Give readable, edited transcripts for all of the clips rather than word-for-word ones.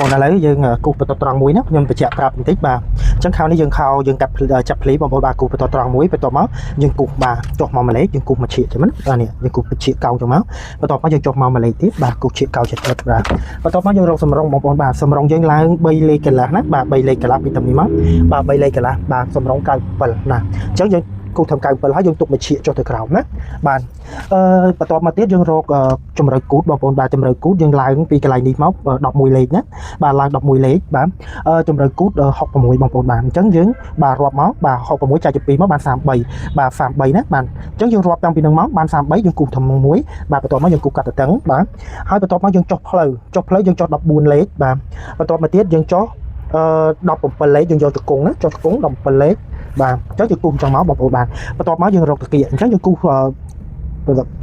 បងប្អូនឥឡូវយើងគូសបន្ទាត់ត្រង់មួយណាខ្ញុំបញ្ជាក់ប្រាប់បន្តិចបាទអញ្ចឹងខោនេះយើងខោយើងកាត់ចាប់ភ្លីបងប្អូនបាទគូសបន្ទាត់ត្រង់មួយបន្ទាប់មកយើងគូសបាទចុះមកមួយលេខយើងគូសមួយឈៀកចឹងណាបាទនេះយើងគូសឈៀកកោងចឹងមកបន្ទាប់មកយើងចុះមកមួយលេខទៀតបាទគូសឈៀកកោងចិត្តបាទបន្ទាប់មកយើងរកសម្រងបងប្អូនបាទសម្រងយើងឡើង3លេខកន្លះណាបាទ3លេខកន្លះពីតំនេះមកបាទ3លេខកន្លះបាទសម្រង97ណាអញ្ចឹងយើងគូសធ្វើ97ហើយយើងទុកមួយឈៀកចុះទៅក្រោមណាបាទអឺបន្ទាប់មកទៀតយើងរកជំរៅគូតបងប្អូនបាទជំរៅគូតយើងឡើងពីកន្លែងនេះមក11លេខណាបាទឡើង11លេខបាទជំរៅគូត66បងប្អូនបាទអញ្ចឹងយើងបាទរាប់មកបាទ66ចែកជា2មកបាន33បាទ33ណាបាទអញ្ចឹងយើងរាប់តាំងពីនឹងមកបាន33យើងគូសធំមួយបាទបន្ទាប់មកយើងគូសកាត់តតឹងបាទហើយបន្ទាប់មកយើងចុះផ្លូវចុះផ្លូវយើងចុះ14លេខបាទបន្ទាប់មកទៀតយើងចុះអឺ17លេខយើងយកជង្គង់ណាចុះជង្គង់17លេខបាទអញ្ចឹងយើងគូសចង់មកបងប្អូនបាទបន្ទាប់មកយើងរកតាគៀអញ្ចឹងយើងគូស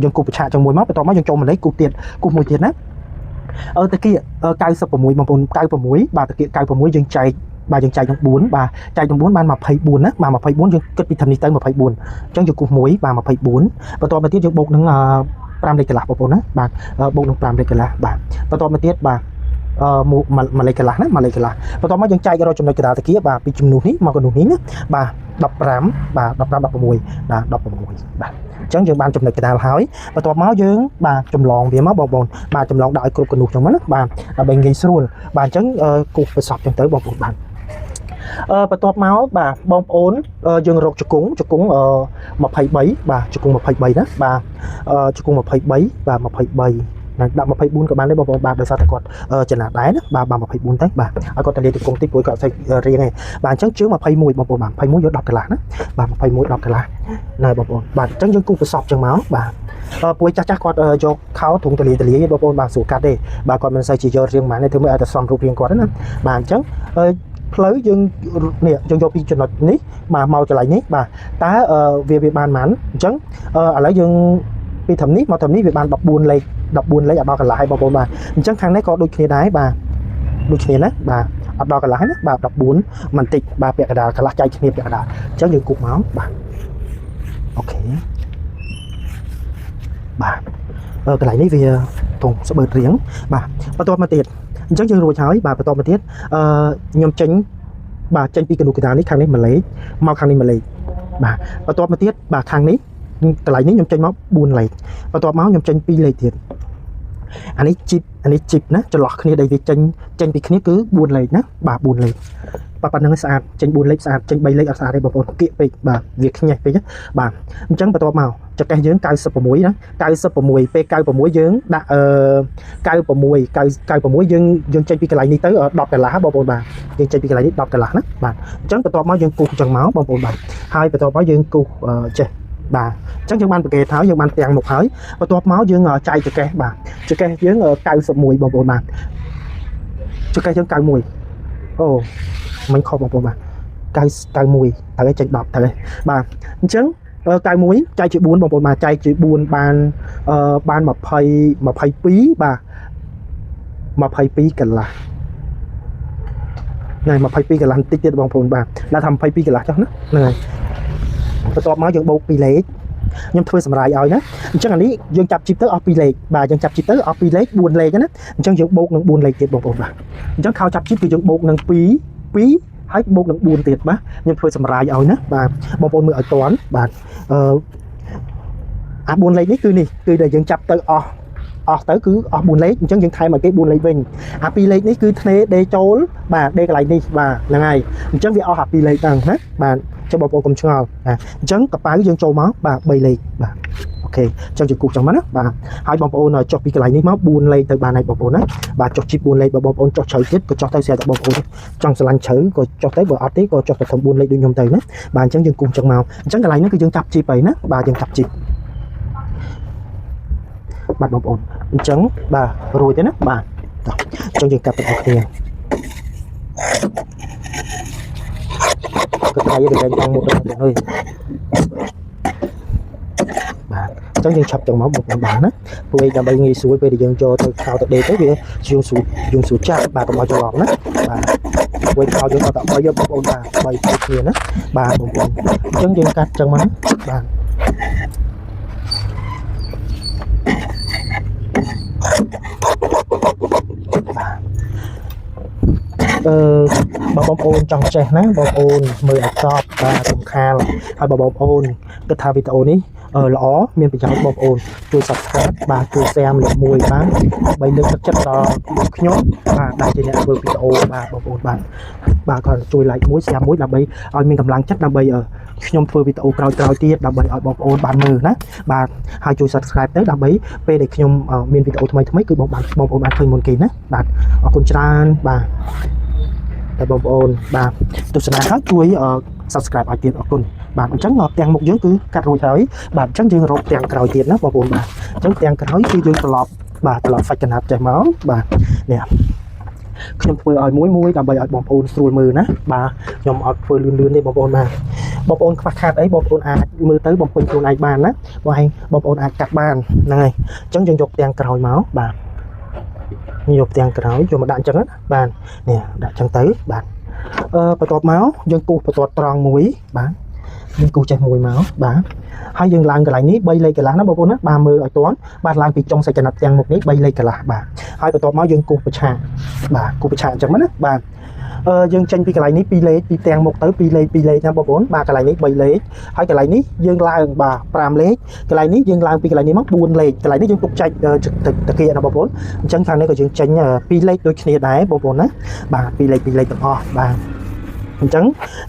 យើងគូសប្រឆាកចុងមួយមកបន្ទាប់មកយើងចូលមួយលេខគូសទៀតគូសមួយទៀតណាអឺតាគៀ96បងប្អូន96បាទតាគៀ96យើងចែកបាទយើងចែកនឹង4បាទចែកនឹង4បាន24ណាបាទ24យើងគិតពីធំនេះទៅ24អញ្ចឹងយើងគូស1បាទ24បន្ទាប់មកទៀតយើងបូកនឹង5លេខកន្លះបងប្អូនណាបាទបូកនឹង5លេខកន្លះបាទបន្ទាប់មកទៀតបាទអឺមួយលេខកន្លះណាមួយលេខកន្លះបន្ទាប់មកយើងចែករកចំណុចកណ្ដាលតាគៀបាទពីចំនួននេះមកកនួននេះណាបាទ15បាទ15 16បាទ16បាទអញ្ចឹងយើងបានចំណុចកណ្ដាលហើយបន្ទាប់មកយើងបាទចម្លងវាមកបងប្អូនបាទចម្លងដាក់ឲ្យគ្រប់កនុះចឹងមកណាបាទដើម្បីងាយស្រួលបាទអញ្ចឹងគូសប្រសពចឹងទៅបងប្អូនបាទអឺបន្ទាប់មកបាទបងប្អូនយើងរកជង្គង់ជង្គង់23បាទជង្គង់23ណាបាទជង្គង់23បាទ23ណាដាក់24ក៏បានដែរបងប្អូនបាទដោយសារតែគាត់ចំណាត់ដែរណាបាទបាទ24ទៅបាទឲ្យគាត់ទៅលាជង្គង់តិចព្រោះគាត់អត់សូវរៀងទេបាទអញ្ចឹងជើង21បងប្អូនបាទ21យក10កន្លះណាបាទ21 10កន្លះណែបងប្អូនបាទអញ្ចឹងយើងគូសប្រសពចឹងមកបាទពួយចាស់ចាស់គាត់យកខោទ្រុងទលាទលាបងប្អូនបាទស្រួលកាត់ទេបាទគាត់មិនសូវជាយករៀងហ្មងទេធ្វើមិនឲ្យតែសមរូបរាងគាត់ណាបាទអញ្ចឹងផ្លូវយើងនេះយើងយកពីចំណុចនេះបាទមកកន្លែងនេះបាទតើវាវាបានប៉ុន្មានអញ្ចឹងឥឡូវយើងពីត្រឹមនេះមកត្រឹមនេះវាបាន14លេខ14លេខអត់ដល់កន្លះហើយបងប្អូនបាទអញ្ចឹងខាងនេះក៏ដូចគ្នាដែរបាទដូចគ្នាណាបាទអត់ដល់កន្លះណាបាទ14មិនតិចបាទពាក់កណ្ដាលកន្លះចែកគ្នាពាក់កណ្ដាលអញ្ចឹងយើងគូសមកបាទ OK បាទកន្លែងនេះវាធំស្បឺតរៀងបាទបន្ទាប់មកទៀតអញ្ចឹងយើងរួចហើយបាទបន្ទាប់មកទៀតអឺខ្ញុំចេញបាទចេញពីកនុកដាលនេះខាងនេះមួយលេខមកខាងនេះមួយលេខបាទបន្ទាប់មកទៀតបាទខាងនេះកន្លែងនេះខ្ញុំចេញមក4លេខបន្ទាប់មកខ្ញុំចេញ2លេខទៀតអានេះជីបអានេះជីបណាចន្លោះគ្នាដែលវាចេញចេញពីគ្នាគឺ4លេខណាបាទ4លេខបាទប៉ុណ្្នឹងស្អាតចេញ4លេខស្អាតចេញ3លេខអត់ស្អាតទេបងប្អូនគៀកពេកបាទវាខ្ញេះពេកបាទអញ្ចឹងបន្ទាប់មកចកេះយើង96ណា96ពេល96យើងដាក់អឺ96 96យើងយើងចេញពីកន្លែងនេះទៅ10កន្លះបងប្អូនបាទយើងចេញពីកន្លែងនេះ10កន្លះណាបាទអញ្ចឹងបន្ទាប់មកយើងគូសអញ្ចឹងមកបងប្អូនបាទហើយបន្ទាប់មកយើងគូសចេះបាទអញ្ចឹងយើងបានប្រកេតហើយយើងបានទាំងមុខហើយបន្ទាប់មកយើងចែកចកេះបាទចកេះយើង91បងប្អូនបាទចកេះយើង91អូមិនខុសបងប្អូនបាទ91ត្រូវឲ្យចេញ10ត្រូវហើយបាទអញ្ចឹង91ចែកជា4បងប្អូនបាទចែកជា4បានអឺបាន20 22បាទ22កន្លះណែ22កន្លះបន្តិចទៀតបងប្អូនបាទដាក់ថា22កន្លះចុះណាហ្នឹងហើយបន្ទាប់មកយើងបូក2លេខខ្ញុំធ្វើសម្រាយឲ្យណាអញ្ចឹងអានេះយើងចាប់ជីបទៅអស់2លេខបាទយើងចាប់ជីបទៅអស់2លេខ4លេខណាអញ្ចឹងយើងបូកនឹង4លេខទៀតបងប្អូនបាទអញ្ចឹងខោចាប់ជីបគឺយើងបូកនឹង2 2ហើយបូកនឹង4ទៀតបាទខ្ញុំធ្វើសម្រាយឲ្យណាបាទបងប្អូនមើលឲ្យតាន់បាទអឺអា4លេខនេះគឺនេះគឺដែលយើងចាប់ទៅអស់អស់ទៅគឺអស់4លេខអញ្ចឹងយើងថែមឲ្យគេ4លេខវិញអា2លេខនេះគឺធ្នេដេចូលបាទដេកន្លែងនេះបាទហ្នឹងហើយអញ្ចឹងវាអស់អា2លេខហ្នឹងណាបាទចុះបងប្អូនកុំឆ្ងល់បាទអញ្ចឹងកប៉ៅយើងចូលមកបាទ3លេខបាទ OK អញ្ចឹងយើងគូសចឹងមកណាបាទហើយបងប្អូនចុះពីកន្លែងនេះមក4លេខទៅបានហើយបងប្អូនណាបាទចុះជីប4លេខបើបងប្អូនចុះជ្រៅទៀតក៏ចុះទៅស្រាប់តែបងប្អូនចង់ស្រឡាញ់ជ្រៅក៏ចុះទៅបើអត់ទេក៏ចុះទៅធំ4លេខដូចខ្ញុំទៅណាបាទអញ្ចឹងយើងគូសចឹងមកអញ្ចឹងកន្លែងនេះគឺយើងចាប់ជីបអីណាបាទយើងចាប់ជីបបាទបងប្អូនអញ្ចឹងបាទរួចទេណាបាទតោះអញ្ចឹងយើងកាត់ទាំងអស់គ្នាក៏ថៃទៅតែងមុខដល់បងប្អូនអើយបាទអញ្ចឹងយើងឆាប់ចឹងមកបងប្អូនបាទណាព្រោះដើម្បីងាយស្រួលពេលដែលយើងយកទៅខោទៅដេកទៅវាយើងស្រួលយើងស្រួលចាប់បាទកុំឲ្យច្រឡំណាបាទព្រោះខោយើងអត់តែ3យកបងប្អូនបាទ3ទៅគ្នាណាបាទបងប្អូនអញ្ចឹងយើងកាត់ចឹងមកណាបាទ អឺបើបងប្អូនចង់ចេះណាបងប្អូនមើលឲ្យចប់បាទកុំខាលហើយបើបងប្អូនគិតថាវីដេអូនេះអឺល្អមានប្រយោជន៍បងប្អូនជួយ Subscribe បាទជួយ Share ម្នាក់មួយបាទដើម្បីលើកទឹកចិត្តដល់ខ្ញុំបាទដែលជាអ្នកធ្វើវីដេអូបាទបងប្អូនបាទបាទក៏ជួយ like មួយ share មួយដើម្បីឲ្យមានកម្លាំងចិត្តដើម្បីខ្ញុំធ្វើវីដេអូក្រោយៗទៀតដើម្បីឲ្យបងប្អូនបានមើលណាបាទហើយជួយ Subscribe ទៅដើម្បីពេលដែលខ្ញុំមានវីដេអូថ្មីៗគឺបងបានបងប្អូនបានឃើញមុនគេណាបាទអរគុណច្រើនបាទតែបងប្អូនបាទទស្សនាហើយជួយ Subscribe ឲ្យទៀតអរគុណបាទអញ្ចឹងផ្ទាំងមុខយើងគឺកាត់រួចហើយបាទអញ្ចឹងយើងរកផ្ទាំងក្រោយទៀតណាបងប្អូនបាទអញ្ចឹងផ្ទាំងក្រោយគឺយើងត្រឡប់បាទត្រឡប់សាច់កណាត់ចេះមកបាទនេះខ្ញុំធ្វើឲ្យមួយមួយដើម្បីឲ្យបងប្អូនស្រួលមើលណាបាទខ្ញុំអត់ធ្វើលឿនលឿនទេបងប្អូនបាទបងប្អូនខ្វះខាតអីបងប្អូនអាចមើលទៅបំពេញខ្លួនឯងបានណាបងឯងបងប្អូនអាចកាត់បានហ្នឹងហើយអញ្ចឹងយើងយកផ្ទាំងក្រោយមកបាទយកផ្ទាំងក្រោយយកមកដាក់អញ្ចឹងណាបាទនេះដាក់អញ្ចឹងទៅបាទអឺបន្ទាប់មកយើងគូសបន្ទាត់ត្រង់មួយបាទយើងគូសចេះមួយមកបាទហើយយើងឡើងកន្លែងនេះ3លេខកន្លះណាបងប្អូនណាបាទមើលឲ្យទាន់បាទឡើងពីចុងសាច់កណាត់ទាំងមុខនេះ3លេខកន្លះបាទហើយបន្ទាប់មកយើងគូសប្រឆាបាទគូសប្រឆាអញ្ចឹងណាបាទអឺយើងចេញពីកន្លែងនេះ2លេខពីទាំងមុខទៅ2លេខ2លេខណាបងប្អូនបាទកន្លែងនេះ3លេខហើយកន្លែងនេះយើងឡើងបាទ5លេខកន្លែងនេះយើងឡើងពីកន្លែងនេះមក4លេខកន្លែងនេះយើងទុកចែកតាគៀកណាបងប្អូនអញ្ចឹងខាងនេះក៏យើងចេញ2លេខដូចគ្នាដែរបងប្អូនណាបាទ2លេខ2លេខទាំងអស់បាទអញ្ចឹង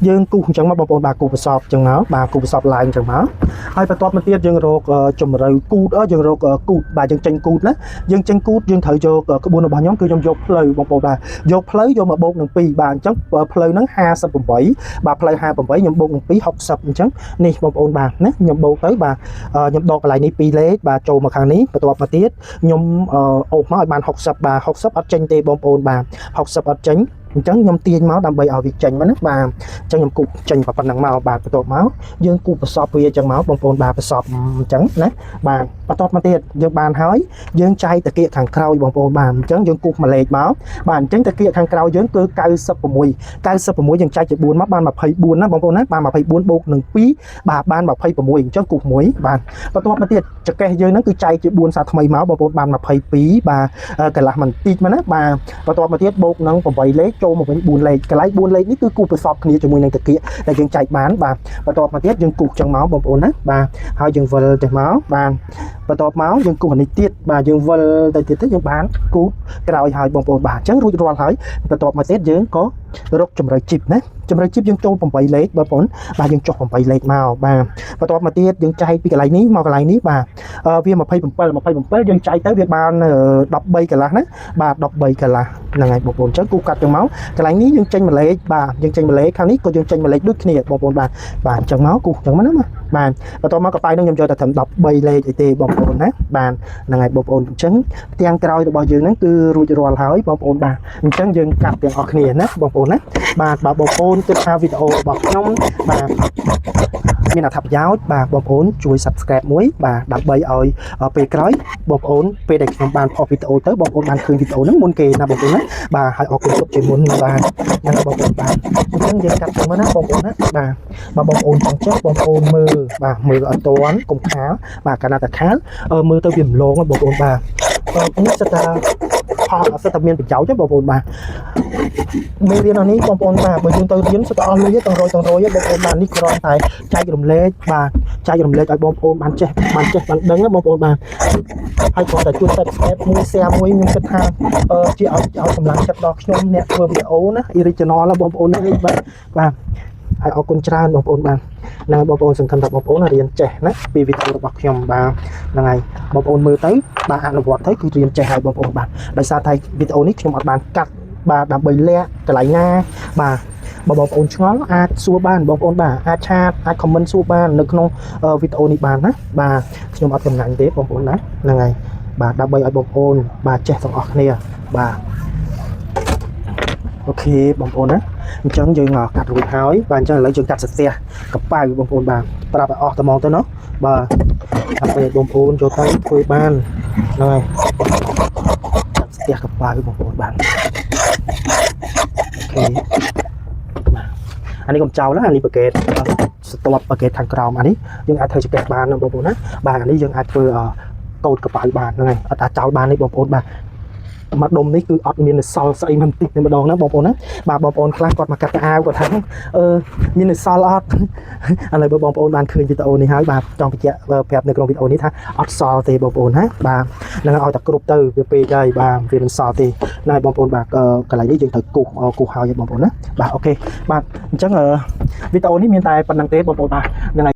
យើងគូសអញ្ចឹងមកបងប្អូនបាទគូសប្រសពអញ្ចឹងមកបាទគូសប្រសពឡើងអញ្ចឹងមកហើយបន្ទាប់មកទៀតយើងរកជំរៅគូតយើងរកគូតបាទយើងចេញគូតណាយើងចេញគូតយើងត្រូវយកក្បួនរបស់ខ្ញុំគឺខ្ញុំយកផ្លូវបងប្អូនបាទយកផ្លូវយកមកបូកនឹង2បាទអញ្ចឹងផ្លូវហ្នឹង58បាទផ្លូវ58ខ្ញុំបូកនឹង2 60អញ្ចឹងនេះបងប្អូនបាទណាខ្ញុំបូកទៅបាទខ្ញុំដកកន្លែងនេះ2លេខបាទចូលមកខាងនេះបន្ទាប់មកទៀតខ្ញុំអូសមកឲ្យបាន60បាទ60អត់ចេញទេបងប្អូនបាទ60អត់ចេញអញ្ចឹងខ្ញុំទាញមកដើម្បីឲ្យវាចេញមកណាបាទអញ្ចឹងខ្ញុំគូចេញប៉ុណ្ណឹងមកបាទបន្ទាប់មកយើងគូប្រសពវាអញ្ចឹងមកបងប្អូនបាទប្រសពអញ្ចឹងណាបាទបន្ទាប់មកទៀតយើងបានហើយយើងចែកតាគៀកខាងក្រោយបងប្អូនបាទអញ្ចឹងយើងគូសមួយលេខមកបាទអញ្ចឹងតាគៀកខាងក្រោយយើងគឺ96 96យើងចែកជា4មកបាន24ណាបងប្អូនណាបាន24បូកនឹង2បាទបាន26អញ្ចឹងគូស1បាទបន្ទាប់មកទៀតចកេះយើងហ្នឹងគឺចែកជា4សាថ្មីមកបងប្អូនបាន22បាទកន្លះបន្តិចមកណាបាទបន្ទាប់មកទៀតបូកនឹង8លេខចូលមកវិញ4លេខកន្លែង4លេខនេះគឺគូសប្រសពគ្នាជាមួយនឹងតាគៀកដែលយើងចែកបានបាទបន្ទាប់មកទៀតយើងគូសចឹងមកបងប្អូនណាបាទហើយយើងវិលទៅមកបាទបន្ទាប់មកយើងគូសអានេះទៀតបាទយើងវិលទៅទៀតទៅយើងបានគូសក្រោយហើយបងប្អូនបាទអញ្ចឹងរួចរាល់ហើយបន្ទាប់មកទៀតយើងក៏រកជំរៅជីបណាជំរៅជីបយើងចូល8លេខបងប្អូនបាទយើងចុះ8លេខមកបាទបន្ទាប់មកទៀតយើងចែកពីកន្លែងនេះមកកន្លែងនេះបាទវា27 27យើងចែកទៅវាបាន13កន្លះណាបាទ13កន្លះហ្នឹងហើយបងប្អូនអញ្ចឹងគូកាត់ចឹងមកកន្លែងនេះយើងចេញមួយលេខបាទយើងចេញមួយលេខខាងនេះក៏យើងចេញមួយលេខដូចគ្នាបងប្អូនបាទបាទអញ្ចឹងមកគូអញ្ចឹងមកណាបាទបន្ទាប់មកកប៉ៅនឹងខ្ញុំយកតែត្រឹម13លេខអីទេបងប្អូនណាបាទហ្នឹងហើយបងប្អូនអញ្ចឹងផ្ទាំងក្រោយរបស់យើងហ្នឹងគឺរួចរាល់ហើយបងប្អូនបាទអញ្ចឹងយើងកាត់ទាំងអស់គ្នាណាបងប្អូនណាបាទបើបងប្អូនគិតថាវីដេអូរបស់ខ្ញុំបាទមានអត្ថប្រយោជន៍បាទបងប្អូនជួយ Subscribe មួយបាទដើម្បីឲ្យពេលក្រោយបងប្អូនពេលដែលខ្ញុំបានផុសវីដេអូទៅបងប្អូនបានឃើញវីដេអូហ្នឹងមុនគេណាបងប្អូនណាបាទហើយអរគុណទុកជាមុនបាទហ្នឹងបងប្អូនបាទអញ្ចឹងយើងកាត់ទៅមើលណាបងប្អូនណាបាទបើបងប្អូនចង់ចេះបងប្អូនមើលបាទមើលអត់ទាន់កុំខាលបាទកាលណាតាខាលមើលទៅវាម្លងបងប្អូនបាទនេះសិតតែផលសិតតែមានប្រយោជន៍បងប្អូនបាទមេរៀននេះបងប្អូនបាទបើយើងទៅរៀនសិតតែអស់លុយទាំងរយទាំងរយបងប្អូនបាទនេះគ្រាន់តែចែករំលែកបាទចែករំលែកឲ្យបងប្អូនបានចេះបានចេះបានដឹងណាបងប្អូនបាទហើយគ្រាន់តែជួយ Subscribe មួយ Share មួយខ្ញុំគិតថាជាឲ្យឲ្យកម្លាំងចិត្តដល់ខ្ញុំអ្នកធ្វើវីដេអូណា original ណាបងប្អូនណាបាទបាទហើយអរគុណច្រើនបងប្អូនបាទហ្នឹងបងប្អូនសង្ឃឹមថាបងប្អូនរៀនចេះណាពីវីដេអូរបស់ខ្ញុំបាទហ្នឹងហើយបងប្អូនមើលទៅបាទអនុវត្តទៅគឺរៀនចេះហើយបងប្អូនបាទដោយសារតែវីដេអូនេះខ្ញុំអត់បានកាត់បាទដើម្បីលាក់កន្លែងណាបាទបើបងប្អូនឆ្ងល់អាចសួរបានបងប្អូនបាទអាច chat អាច comment សួរបាននៅក្នុងវីដេអូនេះបានណាបាទខ្ញុំអត់កំណាញ់ទេបងប្អូនណាហ្នឹងហើយបាទដើម្បីឲ្យបងប្អូនបាទចេះទាំងអស់គ្នាបាទ OK បងប្អូនណាអញ្ចឹងយើងកាត់រួចហើយបាទអញ្ចឹងឥឡូវយើងកាត់សទះកប៉ៅបងប្អូនបាទប្រាប់ឲ្យអស់តែហ្មងទៅណោះបាទដើម្បីឲ្យបងប្អូនចូលទៅធ្វើបានហ្នឹងហើយកាត់សទះកប៉ៅបងប្អូនបាទ OK បាទអានេះកុំចោលណាអានេះប្រកេតស្ទាប់ប្រកេតខាងក្រោមអានេះយើងអាចធ្វើចកេះបានណាបងប្អូនណាបាទអានេះយើងអាចធ្វើកូតកប៉ៅបានហ្នឹងហើយអត់អាចចោលបានទេបងប្អូនបាទ មួយដុំនេះគឺអត់មានសល់ស្អីមិនតិចតែម្ដងណាបងប្អូនណាបាទបងប្អូនខ្លះគាត់មកកាត់កៅអៅគាត់ថាអឺមានសល់អត់ ឥឡូវបើបងប្អូនបានឃើញវីដេអូនេះហើយបាទចង់បញ្ជាក់ប្រាប់នៅក្នុងវីដេអូនេះថាអត់សល់ទេបងប្អូនណាបាទនឹងឲ្យតែគ្រប់ទៅវាពេកហើយបាទវាមិនសល់ទេណាបងប្អូនបាទកន្លែងនេះយើងត្រូវគូសគូសហើយបងប្អូនណាបាទ OK បាទអញ្ចឹងវីដេអូនេះមានតែប៉ុណ្្នឹងទេបងប្អូនបាទនឹងហើយ។